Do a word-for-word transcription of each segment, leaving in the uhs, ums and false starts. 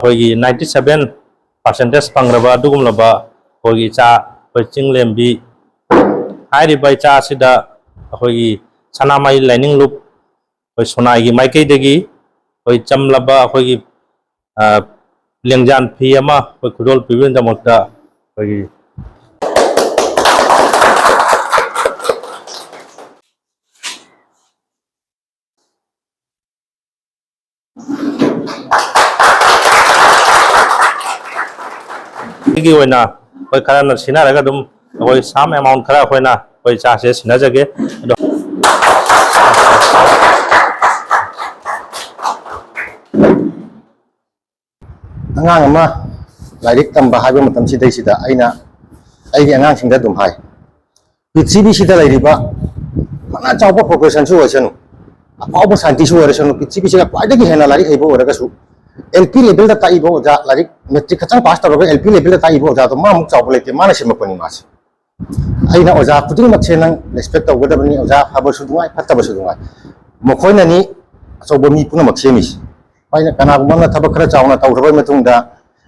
ꯑꯩꯈꯣꯏꯒꯤ ninety seven percentage ꯐꯪꯈ꯭ꯔꯕ ꯑꯗꯨꯒꯨꯝꯂꯕ ꯑꯩꯈꯣꯏꯒꯤ ꯏꯆꯥ, ꯑꯩꯈꯣꯏ ꯆꯤꯡꯂꯦꯝꯕꯤ ꯍꯥꯏꯔꯤꯕ ꯏꯆꯥ ꯑꯁꯤꯗ ꯑꯩꯈꯣꯏꯒꯤ ꯁꯅꯥꯃꯍꯤ ꯂꯥꯏꯅꯤꯡ ꯂꯨꯞ, ꯑꯩꯈꯣꯏ ꯁꯣꯅꯥꯏꯒꯤ ꯃꯥꯏꯀꯩꯗꯒꯤ ꯑꯩꯈꯣꯏ ꯆꯝꯂꯕ ꯑꯩꯈꯣꯏꯒꯤ, ꯑ, ꯂꯦꯡꯖꯥꯟ ꯐꯤ ꯑꯃ ꯑꯩꯈꯣꯏ ꯈꯨꯗꯣꯜ ꯄꯤꯕꯒꯤꯗꯃꯛꯇ ꯑꯩꯈꯣꯏꯒꯤ ꯑꯩꯒꯤ ꯑꯣꯏꯅ ꯑꯩꯈꯣꯏ ꯈꯔꯅ ꯁꯤꯟꯅꯔꯒ ꯑꯗꯨꯝ ꯑꯩꯈꯣꯏ some amount ꯈꯔ ꯑꯩꯈꯣꯏꯅ ꯑꯩꯈꯣꯏ ꯆꯥꯁꯦ ꯁꯤꯟꯅꯖꯒꯦ꯫ ꯑꯗꯣ ꯑꯉꯥꯡ ꯑꯃ ꯂꯥꯏꯔꯤꯛ ꯇꯝꯕ ꯍꯥꯏꯕ ꯃꯇꯝꯁꯤꯗꯩꯁꯤꯗ ꯑꯩꯅ ꯑꯩꯒꯤ ꯑꯉꯥꯡꯁꯤꯡꯗ ꯑꯗꯨꯝ ꯍꯥꯏ, ꯄ꯭ꯔꯤꯊꯤꯕꯤꯁꯤꯗ ꯂꯩꯔꯤꯕ ꯐꯅ ꯆꯥꯎꯕ professionꯁꯨ ꯑꯣꯏꯁꯅꯨ, ꯑꯐꯥꯎꯕ scientistꯁꯨ ꯑꯣꯏꯔꯁꯅꯨ, ꯄ꯭ꯔꯤꯊꯤꯕꯤꯁꯤꯗ ꯈ꯭ꯋꯥꯏꯗꯒꯤ ꯍꯦꯟꯅ ꯂꯥꯏꯔꯤꯛ ꯍꯩꯕ ꯑꯣꯏꯔꯒꯁꯨ, L P levelꯗ ꯇꯥꯛꯏꯕ ꯑꯣꯖꯥ, ꯂꯥꯏꯔꯤꯛ matric ꯈꯛꯇꯪ pass ꯇꯧꯔꯒ L P levelꯗ ꯇꯥꯛꯏꯕ ꯑꯣꯖꯥꯗꯣ ꯃꯥꯃꯨꯛ ꯆꯥꯎꯕ ꯂꯩꯇꯦ, ꯃꯥꯅ ꯁꯦꯝꯃꯛꯄꯅꯤ ꯃꯥꯁꯦ꯫ ꯑꯩꯅ ꯑꯣꯖꯥ ꯈꯨꯗꯤꯡꯃꯛꯁꯦ ꯅꯪ respect ꯇꯧꯒꯗꯕꯅꯤ, ꯑꯣꯖꯥ ꯐꯕꯁꯨ ꯅꯨꯡꯉꯥꯏ, ꯐꯠꯇꯕꯁꯨ ꯅꯨꯡꯉꯥꯏ꯫ ꯃꯈꯣꯏꯅꯅꯤ ꯑꯆꯧꯕ ꯃꯤ ꯄꯨꯝꯅꯃꯛ ꯁꯦꯝꯃꯤꯁꯦ꯫ ꯑꯩꯅ ꯀꯅꯥꯒꯨꯝꯕ ꯑꯃꯅ ꯊꯕꯛ ꯈꯔ ꯆꯥꯎꯅ ꯇꯧꯈ꯭ꯔꯕ ꯃꯇꯨꯡꯗ,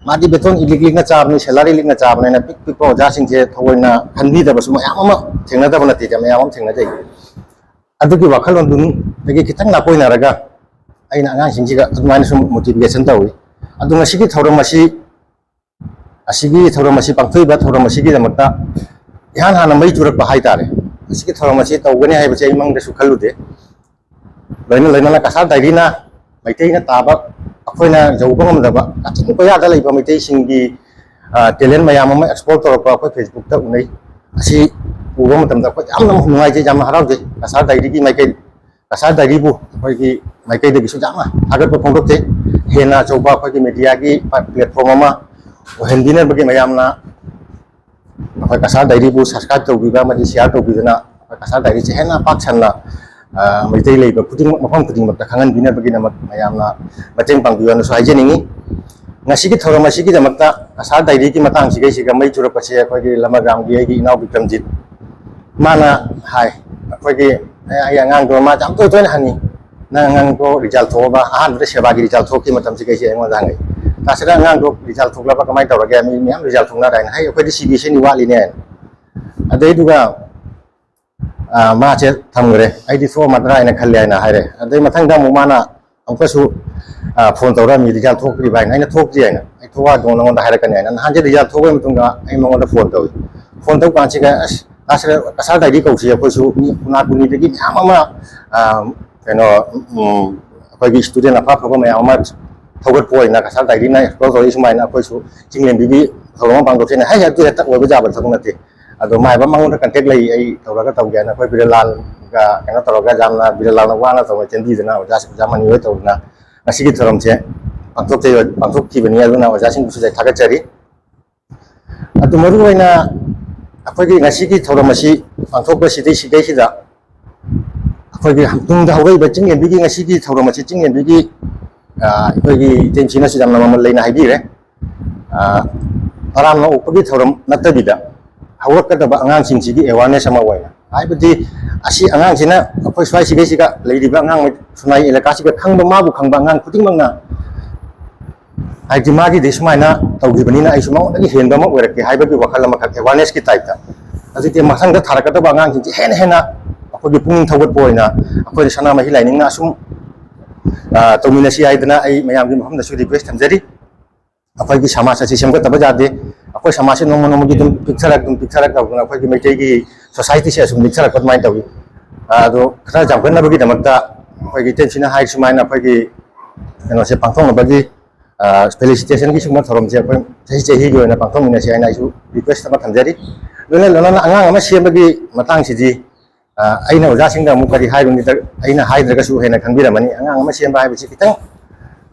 ꯃꯥꯗꯤ ꯕꯦꯇꯣꯟ ꯏꯂꯤꯛ ꯂꯤꯛꯅ ꯆꯥꯕꯅꯤ, salary ꯂꯤꯛꯅ ꯆꯥꯕꯅꯤꯅ ꯄꯤꯛ ꯄꯤꯛꯄ ꯑꯣꯖꯥꯁꯤꯡꯁꯦ ꯊꯑꯣꯏꯅ ꯈꯟꯕꯤꯗꯕꯁꯨ ꯃꯌꯥꯝ ꯑꯃ ꯊꯦꯡꯅꯗꯕ ꯅꯠꯇꯦ, ꯃꯌꯥꯝ ꯑꯃ ꯊꯦꯡꯅꯖꯩ꯫ ꯑꯗꯨꯒꯤ ꯋꯥꯈꯜꯂꯣꯟꯗꯨꯗꯒꯤ ꯈꯤꯇꯪ ꯅꯥꯀꯣꯏꯅꯔꯒ ꯑꯩꯅ ꯑꯉꯥꯡꯁꯤꯡꯁꯤꯒ ꯑꯗꯨꯃꯥꯏꯅ ꯁꯨꯝ motivation ꯇꯧꯏ꯫ ꯑꯗꯣ ꯉꯁꯤꯒꯤ ꯊꯧꯔꯝ ꯑꯁꯤ, ꯑꯁꯤꯒꯤ ꯊꯧꯔꯝ ꯑꯁꯤ ꯄꯥꯡꯊꯣꯛꯏꯕ ꯊꯧꯔꯝ ꯑꯁꯤꯒꯤꯗꯃꯛꯇ ꯏꯍꯥꯟ ꯍꯥꯟꯅ ꯃꯩ ꯆꯨꯔꯛꯄ ꯍꯥꯏꯇꯥꯔꯦ꯫ ꯑꯁꯤꯒꯤ ꯊꯧꯔꯝ ꯑꯁꯤ ꯇꯧꯒꯅꯤ ꯍꯥꯏꯕꯁꯦ ꯑꯩ ꯃꯪꯗꯁꯨ ꯈꯜꯂꯨꯗꯦ꯫ ꯂꯣꯏꯅ ꯂꯣꯏꯅꯅ ꯀꯁꯥꯔ ꯗꯥꯏꯔꯤꯅ ꯃꯩꯇꯩꯅ ꯇꯥꯕ, ꯑꯩꯈꯣꯏꯅ ꯌꯧꯕ ꯉꯝꯗꯕ ꯀꯥꯆꯤꯟ ꯀꯣꯌꯥꯗ ꯂꯩꯕ ꯃꯩꯇꯩꯁꯤꯡꯒꯤ, ꯑ, talent ꯃꯌꯥꯝ ꯑꯃ explore ꯇꯧꯔꯛꯄ ꯑꯩꯈꯣꯏ Facebookꯇ ꯎꯅꯩ꯫ ꯑꯁꯤ ꯎꯕ ꯃꯇꯝꯗ ꯑꯩꯈꯣꯏ ꯌꯥꯝꯅ ꯅꯨꯡꯉꯥꯏꯖꯩ, ꯌꯥꯝꯅ ꯍꯔꯥꯎꯖꯩ꯫ ꯀꯁꯥꯔ ꯗꯥꯏꯔꯤꯒꯤ ꯃꯥꯏꯀꯩ, ꯀꯁꯥꯔ ꯗꯥꯏꯔꯤꯕꯨ ꯑꯩꯈꯣꯏꯒꯤ ꯃꯥꯏꯀꯩꯗꯒꯤꯁꯨ ꯌꯥꯝꯅ ꯊꯥꯒꯠꯄ ꯐꯣꯡꯗꯣꯛꯆꯩ꯫ ꯍꯦꯟꯅ ꯑꯆꯧꯕ ꯑꯩꯈꯣꯏꯒꯤ mediaꯒꯤ platform ꯑꯃ ꯑꯣꯏꯍꯟꯕꯤꯅꯕꯒꯤ ꯃꯌꯥꯝꯅ ꯑꯩꯈꯣꯏ ꯀꯁꯥꯔ ꯗꯥꯏꯔꯤꯕꯨ subscribe ꯇꯧꯕꯤꯕ ꯑꯃꯗꯤ share ꯇꯧꯕꯤꯗꯨꯅ ꯑꯩꯈꯣꯏ ꯀꯁꯥꯔ ꯗꯥꯏꯔꯤꯁꯦ ꯍꯦꯟꯅ ꯄꯥꯛ ꯁꯟꯅ, ꯑ, ꯃꯩꯇꯩ ꯂꯩꯕ ꯈꯨꯗꯤꯡꯃꯛ, ꯃꯐꯝ ꯈꯨꯗꯤꯡꯃꯛꯇ ꯈꯪꯍꯟꯕꯤꯅꯕꯒꯤꯗꯃꯛ ꯃꯌꯥꯝꯅ ꯃꯇꯦꯡ ꯄꯥꯡꯕꯤꯌꯨ ꯍꯥꯏꯅꯁꯨ ꯍꯥꯏꯖꯅꯤꯡꯉꯤ꯫ ꯉꯁꯤꯒꯤ ꯊꯧꯔꯝ ꯑꯁꯤꯒꯤꯗꯃꯛꯇ ꯀꯁꯥꯔ ꯗꯥꯏꯔꯤꯒꯤ ꯃꯇꯥꯡꯁꯤꯒꯩꯁꯤꯒ ꯃꯩ ꯆꯨꯔꯛꯄꯁꯦ ꯑꯩꯈꯣꯏꯒꯤ ꯂꯃꯒ꯭ꯔꯥꯝꯒꯤ ꯑꯩꯒꯤ ꯏꯅꯥꯎ ꯕꯤꯀ꯭ꯔꯝꯖꯤꯠ, ꯃꯥꯅ ꯍꯥꯏ, ꯑꯩꯈꯣꯏꯒꯤ, ꯑꯩ ꯑꯉꯥꯡꯗꯣ ꯃꯥ ꯌꯥꯝ ꯇꯣꯏ ꯇꯣꯏꯅ ꯍꯪꯉꯤ, "ꯅꯪ ꯑꯉꯥꯡꯗꯣ result ꯊꯣꯛꯑꯕ?" ꯑꯍꯥꯟꯕꯗ ꯁꯦꯕꯥꯒꯤ result ꯊꯣꯛꯈꯤ ꯃꯇꯝꯁꯤꯒꯩꯁꯦ ꯑꯩꯉꯣꯟꯗ ꯍꯪꯉꯛꯏ꯫ ꯀ꯭ꯂꯥꯁ ꯑꯉꯥꯡꯗꯣ ꯔꯤꯖꯜ ꯊꯣꯛꯂꯕ ꯀꯃꯥꯏꯅ ꯇꯧꯔꯒꯦ? ꯃꯤ ꯃꯌꯥꯝ ꯔꯤꯖꯜ ꯊꯣꯛꯅꯔꯦ ꯍꯥꯏꯅ ꯍꯥꯏ, ꯑꯩꯈꯣꯏꯗꯤ ꯁꯤ ꯕꯤ ꯑꯦꯁ ꯏꯅꯤ ꯋꯥꯠꯂꯤꯅꯦ ꯍꯥꯏꯅ꯫ ꯑꯗꯩꯗꯨꯒ ꯑ, ꯃꯥꯁꯦ ꯊꯝꯈ꯭ꯔꯦ꯫ ꯑꯩꯗꯤ ꯊꯣꯛꯑꯝꯃꯗ꯭ꯔꯥ ꯍꯥꯏꯅ ꯈꯜꯂꯦ ꯍꯥꯏꯅ ꯍꯥꯏꯔꯦ꯫ ꯑꯗꯩ ꯃꯊꯪꯗ ꯑꯃꯨꯛ ꯃꯥꯅ ꯑꯃꯨꯛꯀꯁꯨ, ꯑ, ꯐꯣꯟ ꯇꯧꯔꯛꯑꯝꯃꯤ, "ꯔꯤꯖꯜ ꯊꯣꯛꯇ꯭ꯔꯤꯕ" ꯍꯥꯏꯅ꯫ ꯑꯩꯅ "ꯊꯣꯛꯇ꯭ꯔꯤ" ꯍꯥꯏꯅ, "ꯑꯩ ꯊꯣꯛꯂꯛꯑꯒ ꯅꯉꯣꯟꯗ ꯍꯥꯏꯔꯛꯀꯅꯤ" ꯍꯥꯏꯅ꯫ ꯅꯍꯥꯟꯁꯦ ꯔꯤꯖꯜ ꯊꯣꯛꯄꯒꯤ ꯃꯇꯨꯡꯗ ꯑꯩ ꯃꯉꯣꯟꯗ ꯐꯣꯟ ꯇꯧꯏ꯫ ꯐꯣꯟ ꯇꯧ ꯀꯥꯟꯁꯤꯗ, "ꯑꯁ, ꯀ꯭ꯂꯥꯁ ꯀꯁꯥꯔ ꯗꯥꯏꯔꯤ ꯀꯧꯁꯤ, ꯑꯩꯈꯣꯏꯁꯨ ꯃꯤ ꯈꯨꯅꯥ ꯈꯨꯅꯤꯗꯒꯤ ꯃꯌꯥꯝ ꯑꯃ, ꯑ, ꯀꯩꯅꯣ, ꯎꯝ, ꯑꯩꯈꯣꯏꯒꯤ ꯁ꯭ꯇꯨꯗꯦꯟ ꯑꯐ ꯑꯐꯕ ꯃꯌꯥꯝ ꯑꯃ ꯊꯧꯒꯠꯄ ꯑꯣꯏꯅ ꯀꯁꯥꯔ ꯗꯥꯏꯔꯤꯅ ꯑꯦꯛꯁꯄ꯭ꯂꯣꯔ ꯇꯧꯔꯛꯏ ꯁꯨꯃꯥꯏꯅ ꯑꯩꯈꯣꯏꯁꯨ ꯆꯤꯡꯂꯦꯝꯕꯤꯒꯤ ꯊꯧꯔꯝ ꯑꯃ ꯄꯥꯡꯊꯣꯛꯁꯦꯅ"꯫ ꯍꯥꯏ ꯑꯗꯨ ꯍꯦꯛꯇ ꯑꯣꯏꯕ ꯌꯥꯕ ꯊꯕꯛ ꯅꯠꯇꯦ꯫ ꯑꯗꯣ ꯃꯥꯏꯕ ꯃꯉꯣꯟꯗ ꯀꯟꯇꯦꯛ ꯂꯩ, ꯑꯩ ꯇꯧꯔꯒ ꯇꯧꯒꯦ ꯍꯥꯏꯅ ꯑꯩꯈꯣꯏ ꯕꯤꯔꯦꯂꯥꯜꯒ ꯀꯩꯅꯣ ꯇꯧꯔꯒ ꯌꯥꯝꯅ ꯕꯤꯔꯦꯂꯥꯜꯅ ꯋꯥꯅ ꯇꯧꯔ ꯆꯦꯟꯕꯤꯗꯨꯅ ꯑꯣꯖꯥ, ꯑꯣꯖꯥ ꯃꯅꯤ ꯍꯣꯏ ꯇꯧꯗꯨꯅ ꯉꯁꯤꯒꯤ ꯊꯧꯔꯝꯁꯦ ꯄꯥꯡꯊꯣꯛꯆꯩ-, ꯄꯥꯡꯊꯣꯛꯈꯤꯕꯅꯤ꯫ ꯑꯗꯨꯅ ꯑꯣꯖꯥꯁꯤꯡꯕꯨꯁꯨ ꯑꯩ ꯊꯥꯒꯠꯆꯔꯤ꯫ ꯑꯗꯨ ꯃꯔꯨ ꯑꯣꯏꯅ ꯑꯩꯈꯣꯏꯒꯤ ꯉꯁꯤꯒꯤ ꯊꯧꯔꯝ ꯑꯁꯤ ꯄꯥꯡꯊꯣꯛꯄꯁꯤꯗꯩ-, ꯁꯤꯗꯩꯁꯤꯗ ꯑꯩꯈꯣꯏꯒꯤ ꯇꯨꯡꯗ ꯍꯧꯔꯛꯏꯕ ꯆꯤꯡꯂꯦꯝꯕꯤꯒꯤ ꯉꯁꯤꯒꯤ ꯊꯧꯔꯝ ꯑꯁꯤ ꯆꯤꯡꯂꯦꯝꯕꯤꯒꯤ, ꯑ, ꯑꯩꯈꯣꯏꯒꯤ ꯏꯇꯦꯟꯁꯤꯅꯁꯨ ꯌꯥꯝꯅ ꯃꯃꯜ ꯂꯩꯅ ꯍꯥꯏꯕꯤꯔꯦ꯫ ꯑ, ꯇꯔꯥꯝꯅ ꯑꯣꯛꯄꯒꯤ ꯊꯧꯔꯝ ꯅꯠꯇꯕꯤꯗ ꯍꯧꯔꯛꯀꯗꯕ ꯑꯉꯥꯡꯁꯤꯡꯁꯤꯒꯤ awareness ꯑꯃ ꯑꯣꯏꯅ, ꯍꯥꯏꯕꯗꯤ ꯑꯁꯤ ꯑꯉꯥꯡꯁꯤꯅ ꯑꯩꯈꯣꯏ ꯁ꯭ꯋꯥꯏꯁꯤꯒꯩꯁꯤꯒ ꯂꯩꯔꯤꯕ ꯑꯉꯥꯡ ꯁꯨꯅꯥꯏ ꯑꯦꯂꯥꯀꯥꯁꯤꯒ ꯈꯪꯕ, ꯃꯥꯕꯨ ꯈꯪꯕ ꯑꯉꯥꯡ ꯈꯨꯗꯤꯡꯃꯛꯅ ꯍꯥꯏꯗꯤ ꯃꯥꯒꯤꯗꯤ ꯁꯨꯃꯥꯏꯅ ꯇꯧꯈꯤꯕꯅꯤꯅ ꯑꯩꯁꯨ ꯃꯉꯣꯟꯗꯒꯤ ꯍꯦꯟꯕ ꯑꯃ ꯑꯣꯏꯔꯛꯀꯦ ꯍꯥꯏꯕꯒꯤ ꯋꯥꯈꯜ ꯑꯃꯈꯛ awarenessꯀꯤ typeꯇ꯫ ꯍꯧꯖꯤꯛꯇꯤ ꯃꯊꯪꯗ ꯊꯥꯔꯛꯀꯗꯕ ꯑꯉꯥꯡꯁꯤꯡꯁꯦ ꯍꯦꯟꯅ ꯍꯦꯟꯅ ꯑꯩꯈꯣꯏꯒꯤ ꯄꯨꯛꯅꯤꯡ ꯊꯧꯒꯠꯄ ꯑꯣꯏꯅ ꯑꯩꯈꯣꯏꯅ ꯁꯅꯥꯃꯍꯤ ꯂꯥꯏꯅꯤꯡꯅ ꯑꯁꯨꯝ, ꯑ, ꯇꯧꯃꯤꯟꯅꯁꯤ ꯍꯥꯏꯗꯅ ꯑꯩ ꯃꯌꯥꯝꯒꯤ ꯃꯐꯝꯗꯁꯨ request ꯊꯝꯖꯔꯤ꯫ ꯑꯩꯈꯣꯏꯒꯤ ꯁꯃꯥꯖ ꯑꯁꯤ ꯁꯦꯝꯒꯠꯇꯕ ꯌꯥꯗꯦ꯫ ꯑꯩꯈꯣꯏ ꯁꯃꯥꯖꯁꯤ ꯅꯣꯡꯃ ꯅꯣꯡꯃꯒꯤ ꯑꯗꯨꯝ ꯄꯤꯛꯊꯔꯛ-, ꯑꯗꯨꯝ ꯄꯤꯛꯊꯔꯛ ꯇꯧꯗꯅ ꯑꯩꯈꯣꯏꯒꯤ ꯃꯩꯇꯩꯒꯤ societyꯁꯦ ꯑꯁꯨꯝ ꯄꯤꯛꯊꯔꯛꯄ ꯑꯗꯨꯃꯥꯏꯅ ꯇꯧꯏ꯫ ꯑ, ꯑꯗꯣ ꯈꯔ ꯆꯥꯎꯈꯠꯅꯕꯒꯤꯗꯃꯛꯇ ꯑꯩꯈꯣꯏꯒꯤ ꯏꯇꯦꯟꯁꯤꯅ ꯍꯥꯏ ꯁꯨꯃꯥꯏꯅ ꯑꯩꯈꯣꯏꯒꯤ ꯀꯩꯅꯣꯁꯦ ꯄꯥꯡꯊꯣꯛꯅꯕꯒꯤ, ꯑ, felicitationꯒꯤ ꯁꯤꯒꯨꯝꯕ ꯊꯧꯔꯝꯁꯦ ꯑꯩꯈꯣꯏ ꯆꯍꯤ ꯆꯍꯤꯒꯤ ꯑꯣꯏꯅ ꯄꯥꯡꯊꯣꯛꯃꯤꯟꯅꯁꯤ ꯍꯥꯏꯅ ꯑꯩꯁꯨ request ꯑꯃ ꯊꯝꯖꯔꯤ꯫ ꯂꯣꯏꯅ ꯂꯣꯏꯅꯅ ꯑꯉꯥꯡ ꯑꯃ ꯁꯦꯝꯕꯒꯤ ꯃꯇꯥꯡꯁꯤꯗꯤ, ꯑ, ꯑꯩꯅ ꯑꯣꯖꯥꯁꯤꯡꯗ ꯑꯃꯨꯛ ꯀꯔꯤ ꯍꯥꯏꯔꯨꯅꯤ, ꯑꯩꯅ ꯍꯥꯏꯗ꯭ꯔꯒꯁꯨ ꯍꯦꯟꯅ ꯈꯪꯕꯤꯔꯝꯃꯅꯤ꯫ ꯑꯉꯥꯡ ꯑꯃ ꯁꯦꯝꯕ ꯍꯥꯏꯕꯁꯤ ꯈꯤꯇꯪ,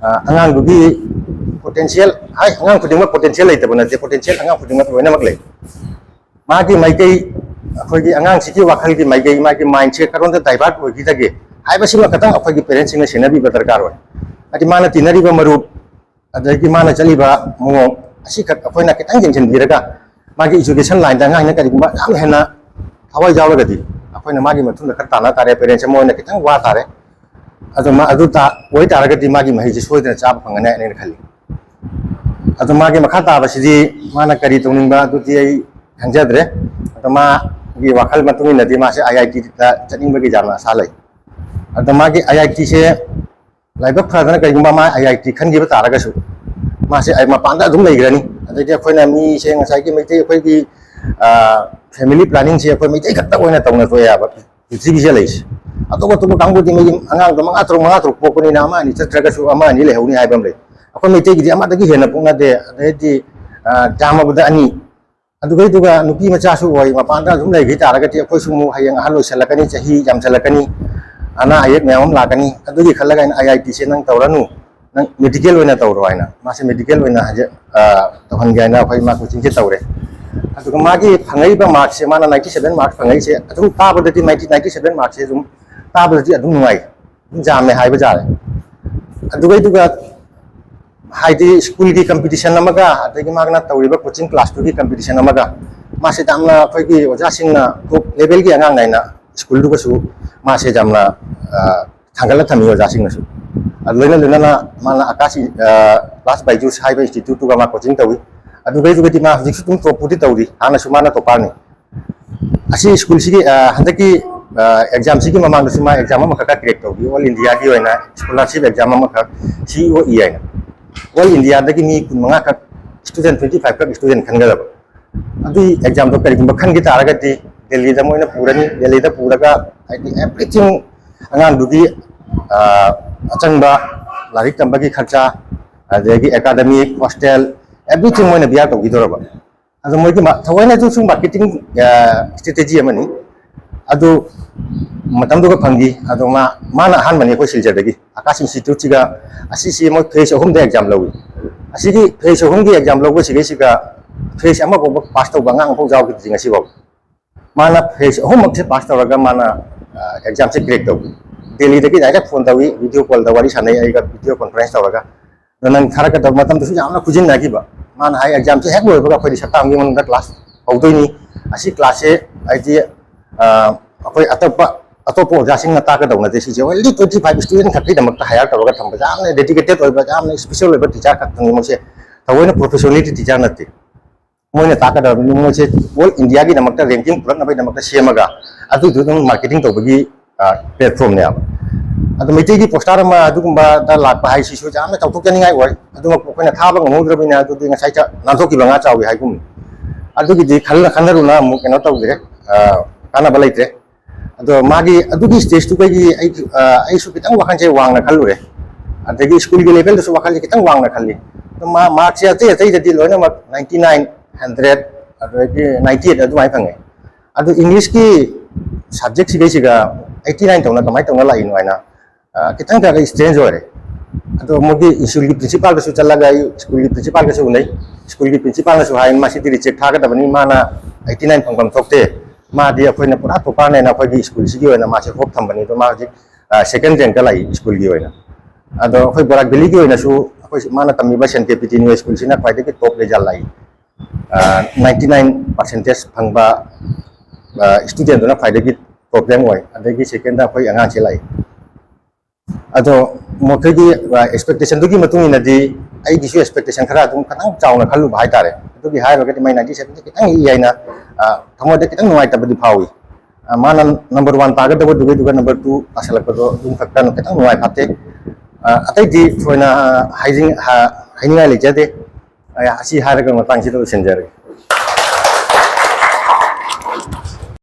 ꯑ, ꯑꯉꯥꯡꯗꯨꯒꯤ potential ꯍꯥꯏ, ꯑꯉꯥꯡ ꯈꯨꯗꯤꯡꯃꯛ potential ꯂꯩꯇꯕ ꯅꯠꯇꯦ, potential ꯑꯉꯥꯡ ꯈꯨꯗꯤꯡꯃꯛ ꯂꯣꯏꯅꯃꯛ ꯂꯩ꯫ ꯃꯥꯒꯤ ꯃꯥꯏꯀꯩ, ꯑꯩꯈꯣꯏꯒꯤ ꯑꯉꯥꯡꯁꯤꯒꯤ ꯋꯥꯈꯜꯒꯤ ꯃꯥꯏꯀꯩ, ꯃꯥꯒꯤ mindꯁꯦ ꯀꯔꯣꯝꯗ divert ꯑꯣꯏꯈꯤꯗꯒꯦ ꯍꯥꯏꯕꯁꯤꯃ ꯈꯇꯪ ꯑꯩꯈꯣꯏꯒꯤ parentsꯁꯤꯡꯅ ꯁꯦꯟꯅꯕꯤꯕ ꯗꯔꯀꯥꯔ ꯑꯣꯏ꯫ ꯍꯥꯏꯗꯤ ꯃꯥꯅ ꯇꯤꯟꯅꯔꯤꯕ ꯃꯔꯨꯞ, ꯑꯗꯒꯤ ꯃꯥꯅ ꯆꯠꯂꯤꯕ ꯃꯑꯣꯡ ꯑꯁꯤꯈꯛ ꯑꯩꯈꯣꯏꯅ ꯈꯤꯇꯪ ꯌꯦꯡꯁꯤꯟꯕꯤꯔꯒ, ꯃꯥꯒꯤ education lineꯗ ꯑꯉꯥꯡꯁꯤꯅ ꯀꯔꯤꯒꯨꯝꯕ ꯌꯥꯝ ꯍꯦꯟꯅ ꯊꯋꯥꯏ ꯌꯥꯎꯔꯒꯗꯤ, ꯑꯩꯈꯣꯏꯅ ꯃꯥꯒꯤ ꯃꯇꯨꯡꯗ ꯈꯔ ꯇꯥꯟꯅ ꯇꯥꯔꯦ, parents ꯑꯃ ꯑꯣꯏꯅ ꯈꯤꯇꯪ ꯋꯥ ꯇꯥꯔꯦ꯫ ꯑꯗꯨ ꯃꯥ-, ꯑꯗꯨ ꯇꯥ-, ꯑꯣꯏ ꯇꯥꯔꯒꯗꯤ ꯃꯥꯒꯤ ꯃꯍꯩꯁꯦ ꯁꯣꯏꯗꯅ ꯆꯥꯕ ꯐꯪꯒꯅꯤ ꯍꯥꯏꯅ ꯑꯩꯅ ꯈꯜꯂꯤ꯫ ꯑꯗꯣ ꯃꯥꯒꯤ ꯃꯈꯥ ꯇꯥꯕꯁꯤꯗꯤ ꯃꯥꯅ ꯀꯔꯤ ꯇꯧꯅꯤꯡꯕ ꯑꯗꯨꯗꯤ ꯑꯩ ꯈꯪꯖꯗ꯭ꯔꯦ꯫ ꯑꯗꯣ ꯃꯥꯒꯤ ꯋꯥꯈꯜ ꯃꯇꯨꯡ ꯏꯟꯅꯗꯤ ꯃꯥꯁꯦ ꯑꯥꯏ ꯑꯥꯏ ꯇꯤꯗ ꯆꯠꯅꯤꯡꯕꯒꯤ ꯌꯥꯝꯅ ꯑꯁꯥ ꯂꯩ꯫ ꯑꯗꯣ ꯃꯥꯒꯤ ꯑꯥꯏ ꯑꯥꯏ ꯇꯤꯁꯦ ꯂꯥꯏꯕꯛ ꯐꯗꯅ ꯀꯔꯤꯒꯨꯝꯕ ꯃꯥ ꯑꯥꯏ ꯑꯥꯏ ꯇꯤ ꯈꯟꯈꯤꯕ ꯇꯥꯔꯒꯁꯨ ꯃꯥꯁꯦ ꯑꯩ ꯃꯄꯥꯟꯗ ꯑꯗꯨꯝ ꯂꯩꯈ꯭ꯔꯅꯤ꯫ ꯑꯗꯩꯗꯤ ꯑꯩꯈꯣꯏꯅ ꯃꯤꯁꯦ ꯉꯁꯥꯏꯒꯤ ꯃꯩꯇꯩ ꯑꯩꯈꯣꯏꯒꯤ ꯐꯦꯃꯤꯂꯤ ꯄ꯭ꯂꯥꯅꯤꯡꯁꯦ ꯑꯩꯈꯣꯏ ꯃꯩꯇꯩ ꯈꯛꯇ ꯑꯣꯏꯅ ꯇꯧꯅ ꯊꯣꯛꯑꯦꯕ ꯄ꯭ꯔꯤꯊꯤꯕꯤꯁꯦ ꯂꯩꯁꯦ꯫ ꯑꯇꯣꯞ ꯑꯇꯣꯞꯄ ꯀꯥꯡꯕꯨꯗꯤ ꯃꯣꯏꯒꯤ ꯑꯉꯥꯡꯗꯣ ꯃꯉꯥ ꯇꯔꯨꯛ ꯃꯉꯥ ꯇꯔꯨꯛ ꯄꯣꯛꯄꯅꯤꯅ ꯑꯃ ꯑꯅꯤ ꯆꯠꯇ꯭ꯔꯒꯁꯨ ꯑꯃ ꯑꯅꯤ ꯂꯩꯍꯧꯅꯤ ꯍꯥꯏꯕ ꯑꯃ ꯂꯩ꯫ ꯑꯩꯈꯣꯏ ꯃꯩꯇꯩꯒꯤꯗꯤ ꯑꯃꯗꯒꯤ ꯍꯦꯟꯅ ꯄꯣꯛꯅꯗꯦ꯫ ꯑꯗꯩꯗꯤ ꯌꯥꯝꯃꯕꯗ ꯑꯅꯤ꯫ ꯑꯗꯨꯒꯩꯗꯨꯒ ꯅꯨꯄꯤ ꯃꯆꯥꯁꯨ ꯑꯣꯏ, ꯃꯄꯥꯟꯗ ꯑꯗꯨꯝ ꯂꯩꯈꯤ ꯇꯥꯔꯒꯗꯤ ꯑꯩꯈꯣꯏꯁꯨ ꯑꯃꯨꯛ ꯍꯌꯦꯡ ꯑꯍꯜ ꯑꯣꯏꯁꯜꯂꯛꯀꯅꯤ, ꯆꯍꯤ ꯌꯥꯝꯁꯜꯂꯛꯀꯅꯤ, ꯑꯅꯥ ꯑꯌꯦꯛ ꯃꯌꯥꯝ ꯑꯃ ꯂꯥꯛꯀꯅꯤ꯫ ꯑꯗꯨꯒꯤ ꯈꯜꯂꯒ ꯑꯩꯅ ꯑꯥꯏ ꯑꯥꯏ ꯇꯤꯁꯦ ꯅꯪ ꯇꯧꯔꯅꯨ, ꯅꯪ ꯃꯦꯗꯤꯀꯦꯜ ꯑꯣꯏꯅ ꯇꯧꯔꯣ ꯍꯥꯏꯅ ꯃꯥꯁꯦ ꯃꯦꯗꯤꯀꯦꯜ ꯑꯣꯏꯅ ꯍꯧꯖꯤꯛ ꯇꯧꯍꯟꯒꯦ ꯍꯥꯏꯅ ꯑꯩꯈꯣꯏ ꯃꯥ ꯀꯣꯆꯤꯡꯁꯦ ꯇꯧꯔꯦ꯫ ꯑꯗꯨꯒ ꯃꯥꯒꯤ ꯐꯪꯉꯛꯏꯕ ꯃꯥꯔꯛꯁꯦ ꯃꯥꯅ ꯅꯥꯏꯟꯇꯤ ꯁꯕꯦꯟ ꯃꯥꯔꯛꯁ ꯐꯪꯉꯛꯏꯁꯦ ꯑꯗꯨꯝ ꯇꯥꯕꯗꯗꯤ ꯅꯥꯏꯟꯇꯤ ꯅꯥꯏꯟꯇꯤ ꯁꯕꯦꯟ ꯃꯥꯔꯛꯁꯦ ꯑꯗꯨꯝ ꯇꯥꯕꯗꯗꯤ ꯑꯗꯨꯝ ꯅꯨꯡꯉꯥꯏ, ꯑꯗꯨꯝ ꯌꯥꯝꯃꯦ ꯍꯥꯏꯕ ꯌꯥꯔꯦ꯫ ꯑꯗꯨꯒꯩꯗꯨꯒ ꯍꯥꯏꯗꯤ ꯁ꯭ꯀꯨꯜꯒꯤ ꯀꯝꯄꯤꯇꯤꯁꯟ ꯑꯃꯒ ꯑꯗꯒꯤ ꯃꯥꯅ ꯇꯧꯔꯤꯕ ꯀꯣꯆꯤꯡ ꯀ꯭ꯂꯥꯁꯇꯨꯒꯤ ꯀꯝꯄꯤꯇꯤꯁꯟ ꯑꯃꯒ ꯃꯥꯁꯦ ꯌꯥꯝꯅ ꯑꯩꯈꯣꯏꯒꯤ ꯑꯣꯖꯥꯁꯤꯡꯅ ꯇꯣꯞ ꯂꯦꯚꯦꯜꯒꯤ ꯑꯉꯥꯡ ꯅꯥꯏꯅ ꯁ꯭ꯀꯨꯜꯗꯨꯒꯁꯨ ꯃꯥꯁꯦ ꯌꯥꯝꯅ ꯊꯥꯡꯒꯠꯂ ꯊꯝꯃꯤ ꯑꯣꯖꯥꯁꯤꯡꯅꯁꯨ꯫ ꯂꯣꯏꯅ ꯂꯣꯏꯅꯅ ꯃꯥꯅ ꯑꯀꯥꯁ ꯀ꯭ꯂꯥꯁ ꯕꯥꯏꯖꯨꯁ ꯍꯥꯏꯕ ꯏꯟꯁꯇꯤꯇ꯭ꯌꯨꯠꯇꯨꯒ ꯃꯥ ꯀꯣꯆꯤꯡ ꯇꯧꯏ꯫ ꯑꯗꯨꯒꯩꯗꯨꯒꯗꯤ ꯃꯥ ꯍꯧꯖꯤꯛꯁꯨ ꯑꯗꯨꯝ ꯇꯣꯞꯄꯨꯗꯤ ꯇꯧꯔꯤ, ꯍꯥꯟꯅꯁꯨ ꯃꯥꯅ ꯇꯣꯞꯄꯔꯅꯤ꯫ ꯑꯁꯤ ꯁ꯭ꯀꯨꯜꯁꯤꯒꯤ ꯍꯟꯗꯛꯀꯤ ꯑꯦꯛꯖꯥꯝꯁꯤꯒꯤ ꯃꯃꯥꯡꯗꯁꯨ ꯃꯥ ꯑꯦꯛꯖꯥꯝ ꯑꯃꯈꯛ ꯀ꯭ꯔꯦꯛ ꯇꯧꯈꯤ, ꯑꯣꯜ ꯏꯟꯗꯤꯌꯥꯒꯤ ꯑꯣꯏꯅ ꯁ꯭ꯀꯣꯂꯥꯔꯁꯤꯞ ꯑꯦꯛꯖꯥꯝ ꯑꯃꯈꯛ, ꯁꯤ ꯏ ꯑꯣ ꯏ ꯍꯥꯏꯅ꯫ ꯑꯣꯜ ꯏꯟꯗꯤꯌꯥꯗꯒꯤ ꯃꯤ ꯀꯨꯟ ꯃꯉꯥ ꯈꯛ, ꯏꯁꯇꯨꯗꯦꯟ ꯇ꯭ꯋꯦꯟꯇꯤ ꯐꯥꯏꯚ ꯈꯛ ꯏꯁꯇꯨꯗꯦꯟ ꯈꯟꯒꯗꯕ꯫ ꯑꯗꯨꯒꯤ ꯑꯦꯛꯖꯥꯝꯗꯣ ꯀꯔꯤꯒꯨꯝꯕ ꯈꯟꯈꯤ ꯇꯥꯔꯒꯗꯤ ꯗꯦꯜꯂꯤꯗ ꯃꯣꯏꯅ ꯄꯨꯔꯅꯤ꯫ ꯗꯦꯜꯂꯤꯗ ꯄꯨꯔꯒ ꯍꯥꯏꯗꯤ ꯑꯦꯚ꯭ꯔꯤꯊꯤꯡ ꯑꯉꯥꯡꯗꯨꯒꯤ ꯑꯆꯪꯕ ꯂꯥꯏꯔꯤꯛ ꯇꯝꯕꯒꯤ ꯈꯔꯆꯥ, ꯑꯗꯒꯤ ꯑꯦꯀꯥꯗꯃꯤꯛ, ꯍꯣꯁꯇꯦꯜ, ꯑꯦꯚ꯭ꯔꯤꯊꯤꯡ ꯃꯣꯏꯅ ꯕꯤꯌꯥꯔ ꯇꯧꯈꯤꯗꯧꯔꯕ꯫ ꯑꯗꯣ ꯃꯣꯏꯒꯤ ꯊꯑꯣꯏꯅꯁꯨ ꯁꯨꯝ ꯃꯥꯔꯀꯦꯇꯤꯡ ꯏꯁꯇ꯭ꯔꯦꯇꯦꯖꯤ ꯑꯃꯅꯤ꯫ ꯑꯗꯨ ꯃꯇꯝꯗꯨꯒ ꯐꯪꯈꯤ꯫ ꯑꯗꯣ ꯃꯥ ꯃꯥꯅ ꯑꯍꯥꯟꯕꯅꯤ ꯑꯩꯈꯣꯏ ꯁꯤꯜꯆꯔꯗꯒꯤ ꯑꯀꯥꯁ ꯏꯟꯁꯇꯤꯇ꯭ꯌꯨꯠꯁꯤꯒ꯫ ꯑꯁꯤꯁꯤ ꯃꯣꯏ ꯐꯦꯁ ꯑꯍꯨꯝꯗ ꯑꯦꯛꯖꯥꯝ ꯂꯧꯏ꯫ ꯑꯁꯤꯒꯤ ꯐꯦꯁ ꯑꯍꯨꯝꯒꯤ ꯑꯦꯛꯖꯥꯝ ꯂꯧꯕꯁꯤꯒꯩꯁꯤꯒ ꯐꯦꯁ ꯑꯃꯐꯥꯎꯕ ꯄꯥꯁ ꯇꯧꯕ ꯑꯉꯥꯡ ꯑꯃꯐꯥꯎ ꯌꯥꯎꯈꯤꯗ꯭ꯔꯤ ꯉꯁꯤꯐꯥꯎ꯫ ꯃꯥꯅ ꯐꯦꯁ ꯑꯍꯨꯝꯃꯛꯁꯦ ꯄꯥꯁ ꯇꯧꯔꯒ ꯃꯥꯅ ꯑꯦꯛꯖꯥꯝꯁꯦ ꯀ꯭ꯔꯦꯛ ꯇꯧꯈꯤ꯫ ꯗꯦꯜꯂꯤꯗꯒꯤ ꯗꯥꯏꯔꯦꯛ ꯐꯣꯟ ꯇꯧꯏ, ꯚꯤꯗꯤꯑꯣ ꯀꯣꯜꯗ ꯋꯥꯔꯤ ꯁꯥꯟꯅꯩ ꯑꯩꯒ, ꯚꯤꯗꯤꯑꯣ ꯀꯣꯟꯐ꯭ꯔꯦꯟꯁ ꯇꯧꯔꯒ꯫ ꯑꯗꯣ ꯅꯪ ꯊꯥꯔꯛꯀꯗꯕ ꯃꯇꯝꯗꯁꯨ ꯌꯥꯝꯅ ꯈꯨꯖꯤꯟꯅꯈꯤꯕ꯫ ꯃꯥꯅ ꯍꯥꯏ ꯑꯦꯛꯖꯥꯝꯁꯦ ꯍꯦꯛ ꯂꯣꯏꯕꯒ ꯑꯩꯈꯣꯏꯗꯤ ꯁꯛꯇꯥꯡꯒꯤ ꯃꯅꯨꯡꯗ ꯀ꯭ꯂꯥꯁ ꯍꯧꯗꯣꯏꯅꯤ꯫ ꯑꯁꯤ ꯀ꯭ꯂꯥꯁꯁꯦ ꯍꯥꯏꯗꯤ ꯑꯩꯈꯣꯏ ꯑꯇꯣꯞꯄ ꯑꯇꯣꯞꯄ ꯑꯣꯖꯥꯁꯤꯡꯅ ꯇꯥꯛꯀꯗꯧ ꯅꯠꯇꯦ꯫ ꯁꯤꯁꯦ ꯑꯣꯟꯂꯤ ꯇ꯭ꯋꯦꯟꯇꯤ ꯐꯥꯏꯚ ꯏꯁꯇꯨꯗꯦꯟ ꯈꯛꯀꯤꯗꯃꯛꯇ ꯍꯥꯏꯌꯔ ꯇꯧꯔꯒ ꯊꯝꯕ ꯌꯥꯝꯅ ꯗꯦꯗꯤꯀꯦꯇꯦꯠ ꯑꯣꯏꯕ, ꯌꯥꯝꯅ ꯏꯁꯄꯤꯁꯦꯜ ꯑꯣꯏꯕ ꯇꯤꯆꯔ ꯈꯛꯇꯅꯤ ꯃꯣꯏꯁꯦ꯫ ꯊꯑꯣꯏꯅ ꯄ꯭ꯔꯣꯐꯦꯁꯅꯦꯜꯂꯤ ꯇꯤꯆꯔ ꯅꯠꯇꯦ꯫ ꯃꯣꯏꯅ ꯇꯥꯛꯀꯗꯕꯅꯤ, ꯃꯣꯏꯁꯦ ꯑꯣꯜ ꯏꯟꯗꯤꯌꯥꯒꯤꯗꯃꯛꯇ ꯔꯦꯡꯀꯤꯡ ꯄꯨꯔꯛꯅꯕꯒꯤꯗꯃꯛꯇ ꯁꯦꯝꯃꯒ ꯑꯗꯨꯗꯨ ꯑꯗꯨꯝ ꯃꯥꯔꯀꯦꯇꯤꯡ ꯇꯧꯕꯒꯤ ꯄ꯭ꯂꯦꯠꯐꯣꯝꯅꯦꯕ꯫ ꯑꯗꯣ ꯃꯩꯇꯩꯒꯤ ꯄꯣꯁꯇꯥꯔ ꯑꯃ ꯑꯗꯨꯒꯨꯝꯕꯗ ꯂꯥꯛꯄ ꯍꯥꯏꯁꯤꯁꯨ ꯌꯥꯝꯅ ꯆꯥꯎꯊꯣꯛꯆꯅꯤꯡꯉꯥꯏ ꯑꯣꯏ꯫ ꯑꯗꯨꯃꯛꯄꯨ ꯑꯩꯈꯣꯏꯅ ꯊꯥꯕ ꯉꯝꯍꯧꯗ꯭ꯔꯕꯅꯤꯅ ꯑꯗꯨꯗꯤ ꯉꯁꯥꯏ ꯆ- ꯅꯥꯟꯊꯣꯛꯈꯤꯕ ꯉꯥ ꯆꯥꯎꯏ ꯍꯥꯏꯒꯨꯝ꯫ ꯑꯗꯨꯒꯤꯗꯤ ꯈꯜꯂ ꯈꯟꯅꯔꯨꯅ ꯑꯃꯨꯛ ꯀꯩꯅꯣ ꯇꯧꯗ꯭ꯔꯦ, ꯑ, ꯀꯥꯟꯅꯕ ꯂꯩꯇ꯭ꯔꯦ꯫ ꯑꯗꯣ ꯃꯥꯒꯤ ꯑꯗꯨꯒꯤ ꯁ꯭ꯇꯦꯖꯇꯨꯗꯒꯤ ꯑꯩ, ꯑ, ꯑꯩꯁꯨ ꯈꯤꯇꯪ ꯋꯥꯈꯜꯁꯦ ꯋꯥꯡꯅ ꯈꯜꯂꯨꯔꯦ꯫ ꯑꯗꯒꯤ ꯁ꯭ꯀꯨꯜꯒꯤ ꯂꯦꯚꯦꯜꯗꯁꯨ ꯋꯥꯈꯜꯁꯦ ꯈꯤꯇꯪ ꯋꯥꯡꯅ ꯈꯜꯂꯤ꯫ ꯑꯗꯣ ꯃꯥ ꯃꯥꯔꯛꯁꯦ ꯑꯇꯩ ꯑꯇꯩꯗꯗꯤ ꯂꯣꯏꯅꯃꯛ ninety nine, hundred, ꯑꯗꯒꯤ ninety eight ꯑꯗꯨꯃꯥꯏꯅ ꯐꯪꯉꯦ꯫ ꯑꯗꯨ ꯏꯪꯂꯤꯁꯀꯤ ꯁꯕꯖꯦꯛꯁꯤꯈꯩꯁꯤꯒ eighty nine ꯇꯧꯅ ꯀꯃꯥꯏꯅ ꯇꯧꯅ ꯂꯥꯛꯏꯅꯣ ꯍꯥꯏꯅ, ꯑ, ꯈꯤꯇꯪ ꯈꯔ ꯏꯁꯇ꯭ꯔꯦꯟꯖ ꯑꯣꯏꯔꯦ꯫ ꯑꯗꯣ ꯃꯣꯏꯒꯤ ꯁ꯭ꯀꯨꯜꯒꯤ ꯄ꯭ꯔꯤꯟꯁꯤꯄꯥꯜꯒꯁꯨ ꯆꯠꯂꯒ ꯑꯩ ꯁ꯭ꯀꯨꯜꯒꯤ ꯄ꯭ꯔꯤꯟꯁꯤꯄꯥꯜꯒꯁꯨ ꯎꯅꯩ꯫ ꯁ꯭ꯀꯨꯜꯒꯤ ꯄ꯭ꯔꯤꯟꯁꯤꯄꯥꯜꯅꯁꯨ ꯍꯥꯏ, "ꯃꯁꯤꯗꯤ ꯔꯤꯖꯦꯛ ꯊꯥꯒꯗꯕꯅꯤ, ꯃꯥꯅ eighty nine ꯐꯪꯐꯝ ꯊꯣꯛꯇꯦ, ꯃꯥꯗꯤ ꯑꯩꯈꯣꯏꯅ ꯄꯨꯔꯥ ꯇꯣꯄꯔꯅꯦꯅ ꯑꯩꯈꯣꯏꯒꯤ ꯁ꯭ꯀꯨꯜꯁꯤꯒꯤ ꯑꯣꯏꯅ ꯃꯥꯁꯦ ꯍꯣꯞ ꯊꯝꯕꯅꯤ, ꯑꯗꯣ ꯃꯥ ꯍꯧꯖꯤꯛ ꯁꯦꯀꯦꯟ ꯔꯦꯡꯛꯇ ꯂꯥꯛꯏ ꯁ꯭ꯀꯨꯜꯒꯤ ꯑꯣꯏꯅ"꯫ ꯑꯗꯣ ꯑꯩꯈꯣꯏ ꯕꯣꯔꯥꯛ ꯚꯦꯂꯤꯒꯤ ꯑꯣꯏꯅꯁꯨ ꯑꯩꯈꯣꯏ ꯃꯥꯅ ꯇꯝꯃꯤꯕ ꯁꯦꯟ ꯀꯦ ꯄꯤ ꯇꯤ ꯅ꯭ꯌꯨ ꯁ꯭ꯀꯨꯜꯁꯤꯅ ꯈ꯭ꯋꯥꯏꯗꯒꯤ ꯇꯣꯞ ꯔꯤꯖꯜ ꯂꯥꯛꯏ꯫ Ninety nine percentage ꯐꯪꯕ ꯁ꯭ꯇꯨꯗꯦꯟꯗꯨꯅ ꯈ꯭ꯋꯥꯏꯗꯒꯤ ꯄ꯭ꯔꯣꯕ꯭ꯂꯦꯝ ꯑꯣꯏ꯫ ꯑꯗꯒꯤ ꯁꯦꯀꯦꯟꯗ ꯑꯩꯈꯣꯏ ꯑꯉꯥꯡꯁꯦ ꯂꯥꯛꯏ꯫ ꯑꯗꯣ ꯃꯈꯣꯏꯒꯤ ꯑꯦꯛꯁꯄꯦꯛꯇꯦꯁꯟꯗꯨꯒꯤ ꯃꯇꯨꯡ ꯏꯟꯅꯗꯤ ꯑꯩꯒꯤꯁꯨ ꯑꯦꯛꯁꯄꯦꯛꯇꯦꯁꯟ ꯈꯔ ꯑꯗꯨꯝ ꯈꯤꯇꯪ ꯆꯥꯎꯅ ꯈꯜꯂꯨꯕ ꯍꯥꯏꯇꯥꯔꯦ꯫ ꯑꯗꯨꯒꯤ ꯍꯥꯏꯔꯨꯔꯒꯗꯤ ꯃꯥꯏ ninety seven ꯁꯦ ꯈꯤꯇꯪ ꯏ ꯍꯥꯏꯅ, ꯑ, ꯊꯃꯣꯏꯗ ꯈꯤꯇꯪ ꯅꯨꯡꯉꯥꯏꯇꯕꯗꯤ ꯐꯥꯎꯏ꯫ ꯑ, ꯃꯥꯅ ꯅꯝꯕꯔ ꯋꯥꯟ ꯇꯥꯒꯗꯕꯗꯨꯒꯤ ꯑꯗꯨꯒ ꯅꯝꯕꯔ ꯇꯨ ꯇꯥꯁꯜꯂꯛꯄꯗꯣ ꯑꯗꯨꯝ ꯈꯛꯇ ꯈꯤꯇꯪ ꯅꯨꯡꯉꯥꯏ ꯐꯥꯠꯇꯦ꯫ ꯑ, ꯑꯇꯩꯗꯤ ꯊꯣꯏꯅ, ꯑ, ꯍꯥꯏꯖꯤꯡ-, ꯍ-, ꯍꯥꯏꯅꯤꯡꯉꯥꯏ ꯂꯩꯖꯗꯦ꯫ ꯑ, ꯑꯁꯤ ꯍꯥꯏꯔꯒ ꯃꯇꯥꯡꯁꯤꯗ ꯂꯣꯏꯁꯤꯟꯖꯔꯒꯦ꯫